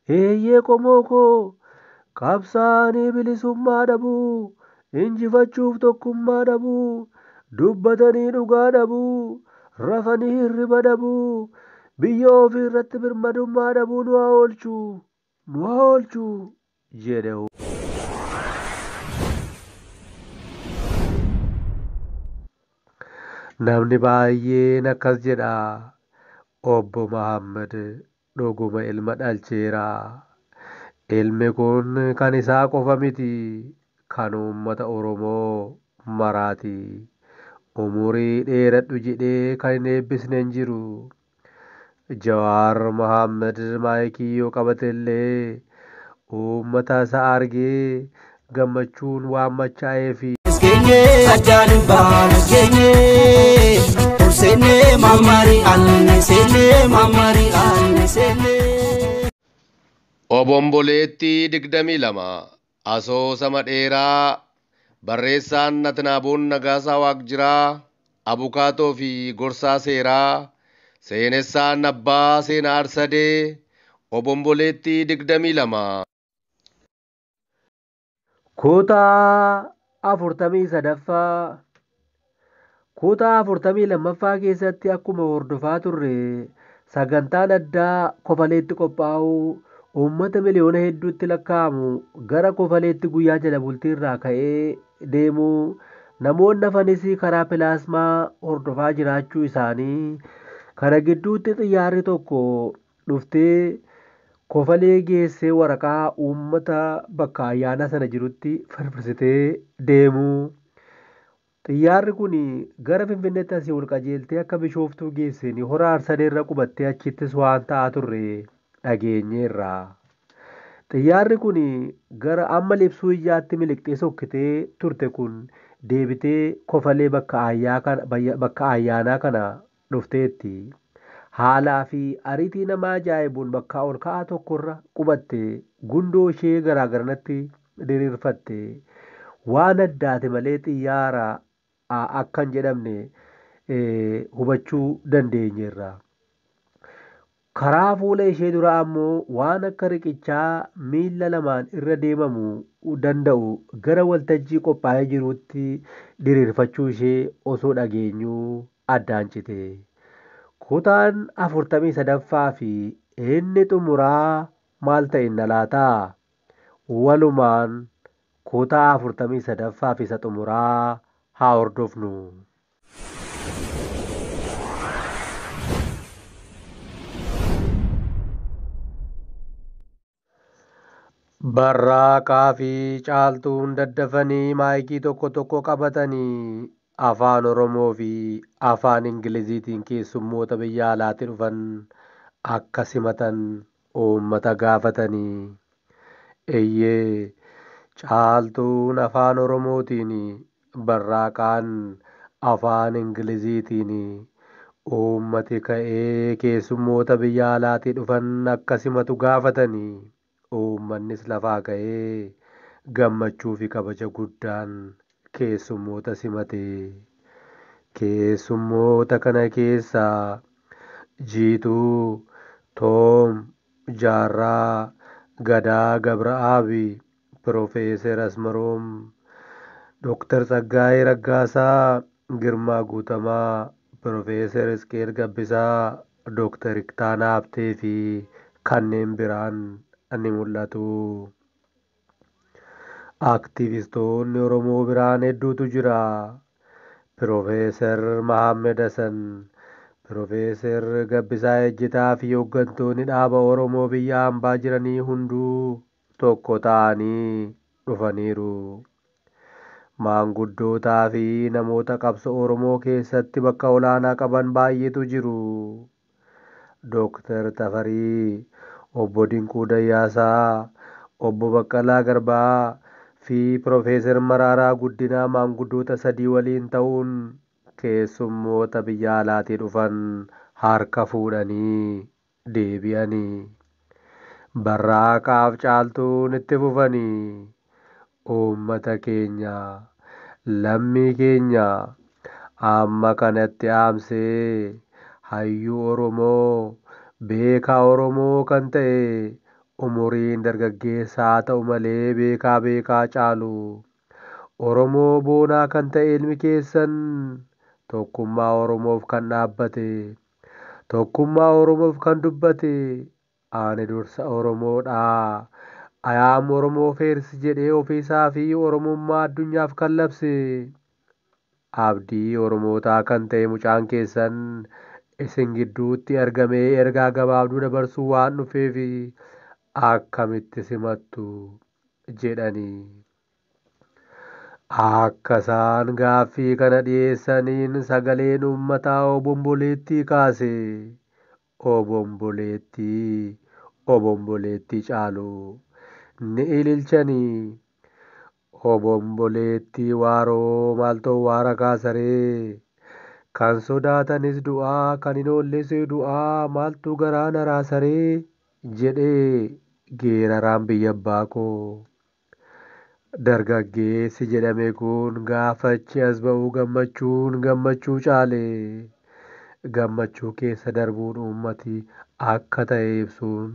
Eeyyee qomoo koo, qabsaa'anii bilisummaa dhabuu, injifachuuf tokkummaa dhabuu, dubbatanii dhugaa dhabuu, rafanii hirriba dhabuu, biyya ofii irratti birmadummaa dhabuu nu haa oolchu, nu haa oolchu jedhe. Namni baay'een akkas jedha. Obbo Mahammad dhuguma ilma dhalcheera. Ilmi kun kan isaa qofa miti, kan uummata Oromoo maraati. Umurii dheeradhu jedhee kan hin eebbisne hin jiru. Jawaar Mohaammed maayikii yoo qabate illee uummata isaa argee gammachuun waan machaa'eefi. Geenye addaan hin baanu geenye Turseenee maamarii aanne seenee maamarii aanne seenee. Obomboleettii 22 asoosama dheeraa, barreessaan Atnaaboon Nagaasaa Waaqjiraa, abukaatoo fi gorsaa seeraa, seenessaan Abbaa Seenaa Arsadee. Obomboleettii 22. Kutaa 43ffaa. Kutaa 42ffaa keessatti akkuma hordofaa turre, sagantaan addaa Kofaleetti qophaa'u, uummata miliyoona hedduutti lakkaa'amu gara Kofaleetti guyyaa jala bultii irraa ka'ee deemuu, namoonni hafanis karaa pilaasmaa hordofaa jiraachuu isaanii, kana gidduutti xiyyaarri tokko dhuftee Kofalee geessee waraqaa uummata bakka ayyaana sana jirutti firfirsitee deemuu. Xiyyaarri kun gara Finfinneetti asii ol qajeeltee akka Bishooftuu geesseen hora Arsadee irra qubattee achittis waan ta'aa turre dhageenyeerra. Xiyyaarri kun gara amma libsuu iyyaatti miliqxee sokkitee turte kun deebitee Kofalee bakka ayyaanaa kana dhufteetti. Haalaa fi ariitii nama ajaa'ibuun bakka ol ka'aa tokkorra qubatte, gundoo ishee garaagaranatti diriirfatte. Waan addaate malee xiyyaara akka hin jedhamne hubachuu dandeenyeerra. Karaa fuula ishee duraa ammoo waan akka riqichaa miilla lamaan irra deemamuu danda'u gara waltajjii qophaa'ee jirutti diriirfachuu ishee osoo dhageenyuu addaan cite. Kutaan 43ffaa fi inni xumuraa maal ta'inna laataa? Walumaan kutaa 43ffaa fi isa xumuraa haa hordofnu. Barraaqaa fi Caaltuun daddafanii maayikii tokko tokko qabatanii afaan Oromoo fi afaan Ingiliziitiin keessummoota biyya alaatti dhufan akka simatan uummata gaafatanii. Eeyyee, Caaltuun afaan Oromootiin, Barraaqaan afaan Ingiliziitiin uummati ka'ee keessummoota biyya alaatii dhufan akka simatu gaafatanii. Uummannis lafaa ka'ee gammachuu fi kabaja guddaan keessummoota simate. Keessummoota kana keessaa Jiituu, Toom, Jaarraa, Gadaa Gabra'aabi, Piroofeeser Asmaroom, Dooktar Tsaggaayee Raggaasaa, Girmaa Guutamaa, Piroofeeser Isqeel Gabbisaa, Dooktar Iktaanaa Habtee fi kanneen biraan ni mul'atu. Aktivistoonni Oromoo biraan hedduutu jira. Piroofeeser Mahammed Hasan, Piroofeeser Gabbisaa Ejjetaa fi hooggantoonni dhaaba Oromoo biyya hambaa jiranii hunduu tokko ta'anii dhufaniiru. Maanguddootaa fi namoota qabsoo Oromoo keessatti bakka olaanaa qaban baay'eetu jiru. Dooktar Tafarii, Obbo Dinquu Dayyaasaa, Obbo Baqqalaa Garbaa fi Piroofeeser Maraaraa Guddinaa maanguddoota sadii waliin ta'uun keessummoota biyya alaatii dhufan harka fuudhanii deebi'anii. Barraaqaaf Caaltuun itti fufanii uummata keenya, lammii keenya amma kanatti aamsee hayyuu Oromoo, beekaa Oromoo kan ta'e Umuriin dargaggeessa haa ta'u malee beekaa beekaa caalu. Oromoo boonaa kan ta'e ilmi keessan tokkummaa Oromoof kan dhaabbate, tokkummaa Oromoof kan dubbate, ani dursa Oromoodha. I am Oromoo first jedhee ofiisaa fi Oromummaa addunyaaf kan labse. Abdii Oromootaa kan ta'e mucaan keessan isin gidduutti argamee ergaa gabaabduu dabarsuu waan dhufeef akkamitti simattu jedhanii. Akka isaan gaaffii kana dhiyeessaniin sagaleen uummataa obomboleettii kaase. Obomboleettii, obomboleettii caalu. Ni ililchanii. Obomboleettii waaroo maaltu waara kaasaree? Kan sodaatanis du'aa, kan hin oolles du'aa, maaltu garaa na raasaree? Jedhee geeraraan biyya abbaa koo. Dargaggeessi jedhame kun gaafa achi as ba'u gammachuun gammachuu caale. Gammachuu keessa darbuun uummati akka ta'e ibsuun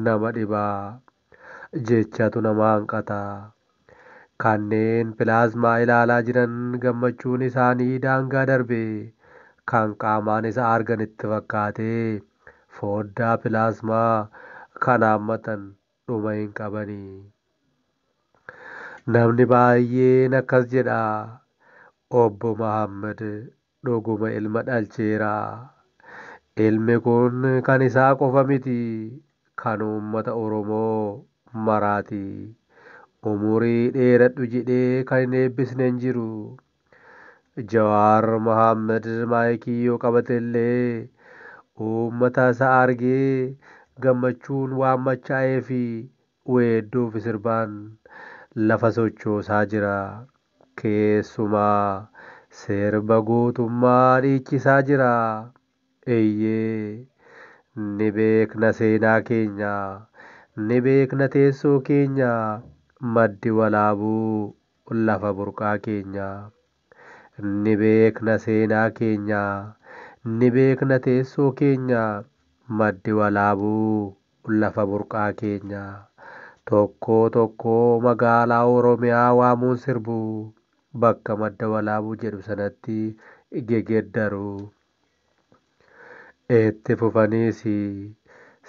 nama dhibaa. Jechatu nama hanqata. Kanneen pilaazmaa ilaalaa jiran gammachuun isaanii daangaa darbe. Kan qaamaan isa argan itti fakkaatee foddaa pilaazmaa kan haammatan dhuma hin qabanii. Namni baay'een akkas jedha. Obbo Mahammad dhuguma ilma dhalcheera. Ilmi kun kan isaa qofa miti, kan uummata Oromoo maraati. Umurii dheeradhu jedhee kan hin eebbisne hin jiru. Jawaar Mohaammed maayikii yoo qabate illee uummata isa argee gammachuun waan machaa'ee fi weedduuf sirbaan lafa sochoosaa jira. Keessumaa sirba gootummaa dhiichisaa jira. Eeyyee, ni beekna seenaa keenya, ni beekna teessoo keenya, maddi walaabuu lafa burqaa keenya. Ni beekna seenaa keenya, ni beekna teessoo keenya, maddi walaabuu lafa burqaa keenya. Tokkoo tokkoo magaalaa Oromiyaa waamuun sirbu bakka madda walaabuu jedhu sanatti gegeddaru. Itti fufaniis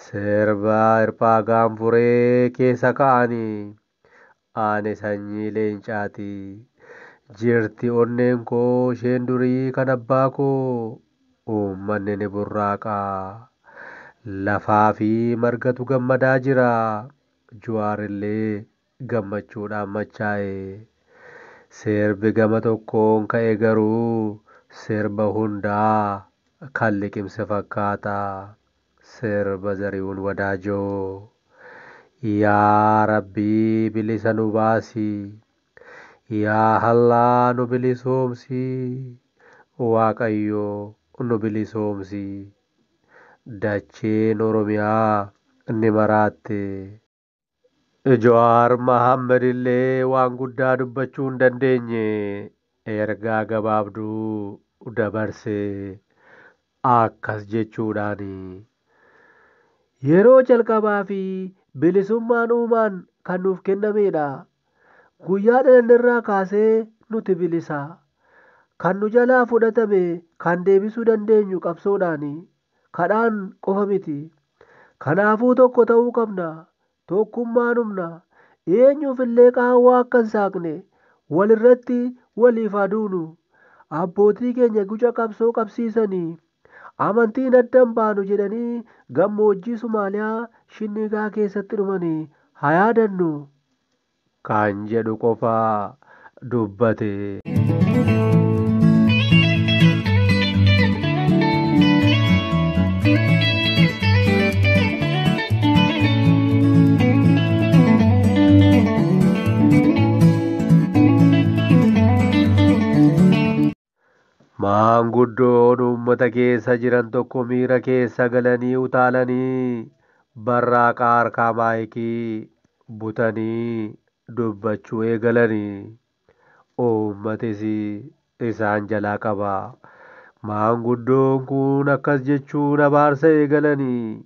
sirba hirphaa gaanfuree keessa ka'anii ani sanyii leencaati. Jirti onneen koo isheen durii kan abbaa koo uummanni ni burraaqa. Lafaa fi margatu gammadaa jira. Jawaar illee gammachuudhaan machaa'e. Sirbi gama tokkoon ka'e garuu sirba hundaa kan liqimse fakkaata. Sirba Zarihuun Wadaajoo. Yaa Rabbii bilisa nu baasi. Yaa Allaa nu bilisoomsi. Waaqayyo nu bilisoomsi. Dacheen Oromiyaa ni maraatte. Jawaar Mohaammed illee waan guddaa dubbachuu hin dandeenye. Ergaa gabaabduu dabarse akkas jechuudhaani. Yeroo jalqabaa fi bilisummaan uumaan kan nuuf kennamedha. Guyyaa dhalannerraa kaasee nuti bilisa. Kan nu jalaa fudhatame kan deebisuu dandeenyu qabsoodhaani. Kadhaan qofa miti. Kanaafuu tokko ta'uu qabna. Tokkummaan humna. Eenyuuf illee qaawwaa akka hin saaqne walirratti waliif haa duunu. Abbootii keenya guca qabsoo qabsiisanii amantiin adda hin baanu jedhanii gammoojjii Somaaliyaa Shinnigaa keessatti dhumanii haa yaadannu. Kan jedhu qofaa dubbate. Maanguddoon uummata keessa jiran tokko miira keessa galanii utaalanii barraaqaa harkaa maayikii butanii dubbachuu eegalanii. Uummatis isaan jalaa qaba. Maanguddoon kun akkas jechuun abaarsa eegalanii.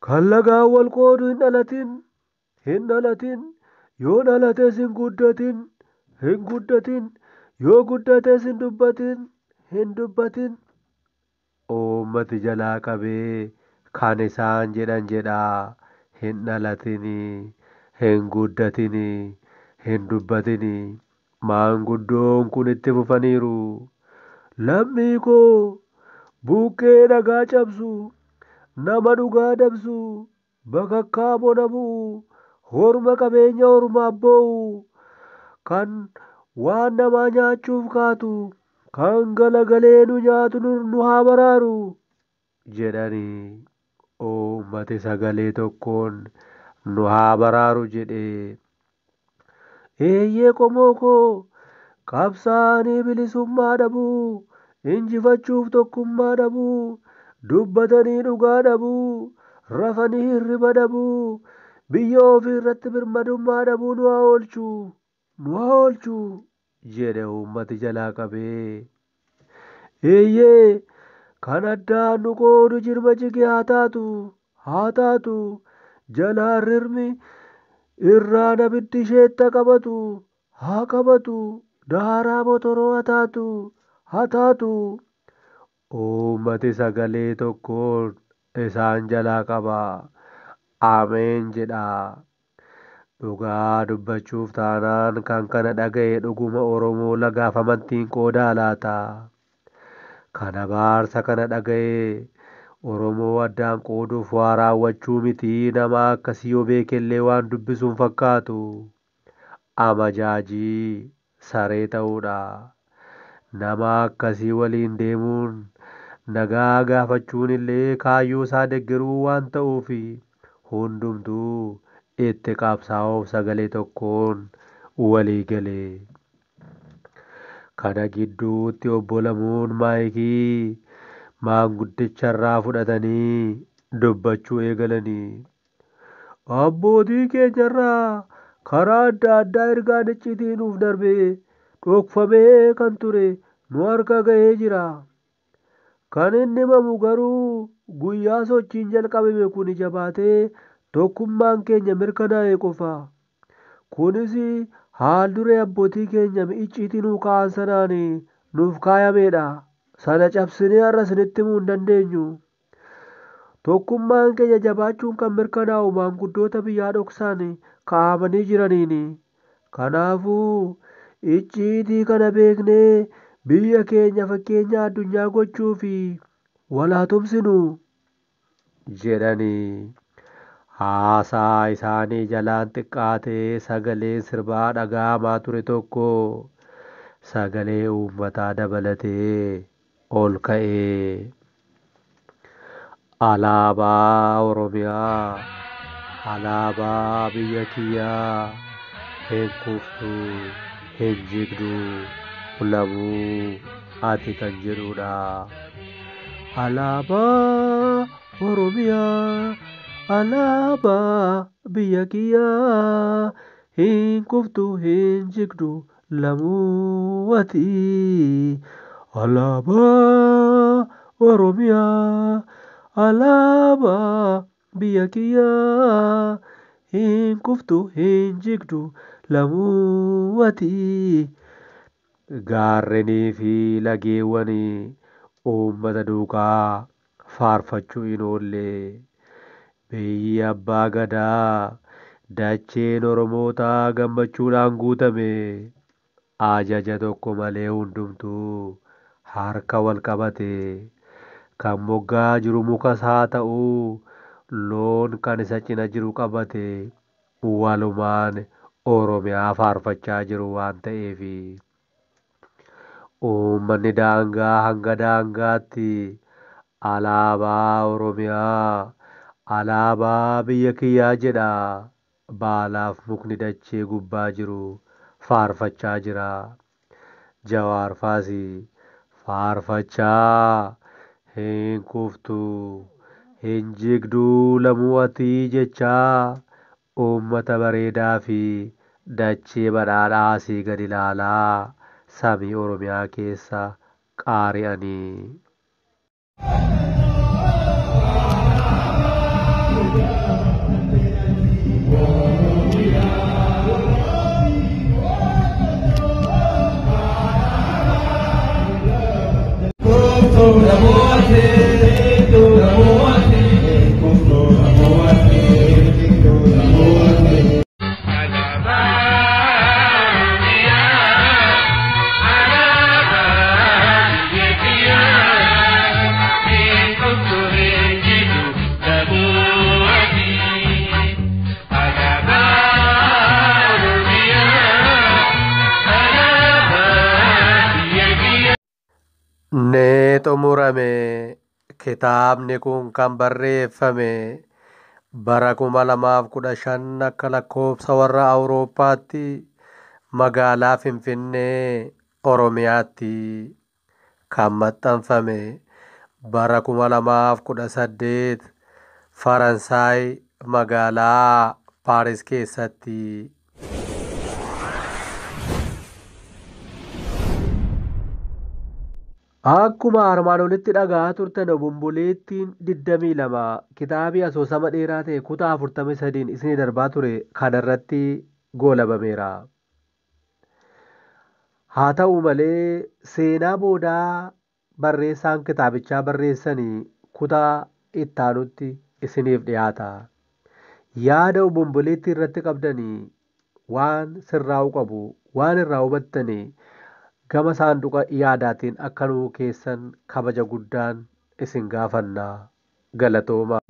Kan lagaan wal qoodu hin dhalatin, hin dhalatin, yoo dhalates hin guddatin, hin guddatin, yoo guddates hin dubbatin, hin dubbatin. Uummati jalaa qabee kan isaan jedhan jedhaa hin dhalatinii, hin guddatinii, hin dubbatinii. Maanguddoon kun itti fufaniiru. Lammii koo buqqee dhagaa cabsu, nama dhugaa dabsu, bakakkaa bona bu'u, horma qabeenya hormaaf boo'u, kan waan namaa nyaachuuf kaatu, kan galagalee nu nyaatu nu haa baraaru jedhanii uummati sagalee tokkoon nu haa baraaru jedhee. Eeyyee qomoo koo qabsaa'anii bilisummaa dhabuu, injifachuuf tokkummaa dhabuu, dubbatanii dhugaa dhabuu, rafanii hirriba dhabuu, biyya ofii irratti birmadummaa dhabuu nu haa oolchu, nu haa oolchu jedhe uummati jalaa qabee. Eeyyee kan addaan nu qoodu jirma jige haa taatu, haa taatu, jalaan rirmi irraan abiddi isheetta qabatu, haa qabatu, daaraa motoroo haa taatu, haa taatu. Uummati sagalee tokkoon isaan jalaa qaba. Ameen jedha. Dhugaa dubbachuuf taanaan kan kana dhaga'e dhuguma Oromoo lagaaf amantiin qoodaa laata? Kan abaarsa kana dhaga'e Oromoo addaan qooduuf waa raawwachuu miti nama akkasii yoo beekellee waan dubbisuun fakkaatu. Amajaajii saree ta'uudha. Nama akkasii waliin deemuun nagaa gaafachuun illee kaayyoo isaa deggeruu waan ta'uuf hundumtuu itti qabsaa'uuf sagalee tokkoon walii galee. Kana gidduutti obbo Lamuun maayikii maanguddicharraa fudhatanii dubbachuu eegalanii. Abbootii keenyarraa karaa adda addaa ergaan icciitii nuuf darbee dhokfamee kan ture nu harka ga'ee jira. Kan inni himamu garuu guyyaa sochiin jalqabame kun jabaatee tokkummaan keenya mirkanaa'e qofa. Kunis haal duree abbootii keenya icciitii nuu kaa'an sanaan nuuf kaayamedha. Sana cabsinee har'a isinitti himuu hin dandeenyu. Tokkummaan keenya jabaachuun kan mirkanaa'u maanguddoota biyyaa dhoksaan kaa'amanii jiraniini. Kanaafuu icciitii kana beeknee biyya keenya fakkeenya addunyaa gochuu fi wal haa tumsinu jedhanii. Haasaa isaanii jalaan xiqqaatee sagaleen sirbaa dhaga'amaa ture tokko sagalee uummataa dabalatee ol ka'ee. Alaabaa Oromiyaa, alaabaa biyya kiyyaa, hin kuftu, hin jigdu, lamuu ati kan jedhudha. Alaabaa Oromiyaa, alaabaa biyya kiyyaa, hin kuftu, hin jigdu, lamuu ati. Alaabaa Oromiyaa, alaabaa biyya kiyyaa, hin kuftu, hin jigdu, lamuu ati. Gaarrenii fi lageewwan uummata duukaa faarfachuu hin oolle. Biyyi abbaa gadaa dacheen Oromootaa gammachuudhaan guutame. Ajaja tokko malee hundumtuu harka wal qabate. Kan moggaa jiru mukas haa ta'u loon kan isa cina jiru qabate walumaan Oromiyaa faarfachaa jiru waan ta'eef. Uummanni daangaa hanga daangaatti alaabaa Oromiyaa, alaabaa biyya kiyyaa jedha. Baalaaf mukni dachee gubbaa jiru faarfachaa jira. Jawaar faas faarfachaa hin kuftu, hin jigduu lamuu ati jechaa uummata bareedaa fi dachee badhaadhaa asii gad ilaalaa samii Oromiyaa keessa qaari'anii. inni xumurame. Kitaabni kun kan barreeffame bara 2015 akka lakkoofsa warra Awurooppaatti magaalaa Finfinnee Oromiyaatti kan maxxanfame bara 2018 Faransaay magaalaa Paaris keessatti. Akkuma armaan olitti dhaga'aa turtan obomboleettiin 22 kitaabii asoosama dheeraa ta'e kutaa 43 isinii darbaa ture kanarratti goolabameera. Haa ta'u malee seenaa boodaa barreessaan kitaabichaa barreessanii kutaa ittaanutti isiniif dhiyaata. Yaada obomboleettii irratti qabdanii waan sirraa'uu qabu waan irraa hubattanii gama saanduqa yaadaatiin akka nuu keessan kabaja guddaan isin gaafanna. Galatooma.